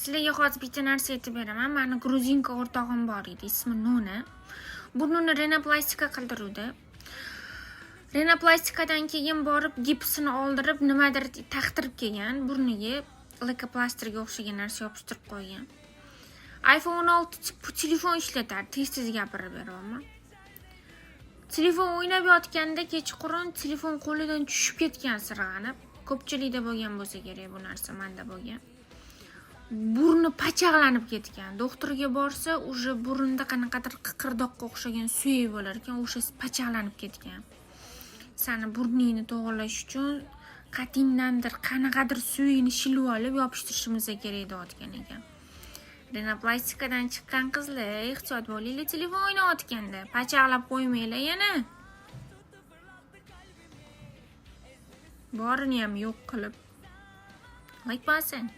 Sizlarga hozir bitta narsa aytib beraman. Mani грузинка o'rtog'im bor edi, ismi Nona. Burnini rinoplastika qildiruvdi. Rinoplastikadan keyin borib gipsini oldirib, nimadir taqtirib kelgan burniga, leykoplasterga o'xshagan narsa yopishtirib qo'ygan. iPhone 16 telefon ishlatardi, tez-tez gapirib beryapman. Telefon o'ynab yotganda kechqurun telefon qo'lidan tushib ketgan sirg'anib. Ko'pchilikda bo'lgan bo'lsa kerak bu narsa, manda bo'lgan. Burni pachaqlanib ketgan. Doktorga borsa, уже burunda qanaqadir qiqirdoqqa o'xshagan suyak bo'lar ekan, o'shasi pachaqlanib ketgan. Sani burningni to'g'irlash uchun qatingdandir qanaqadir suyakni shilib olib yopishtirishimiz kerak deyotgan ekan. Rinoplastikadan chiqqan qizlar, ehtiyot bo'linglar telefon o'ynayotganda, pachaqlab qo'ymanglar yana. Borini ham yo'q qilib. Like bosing.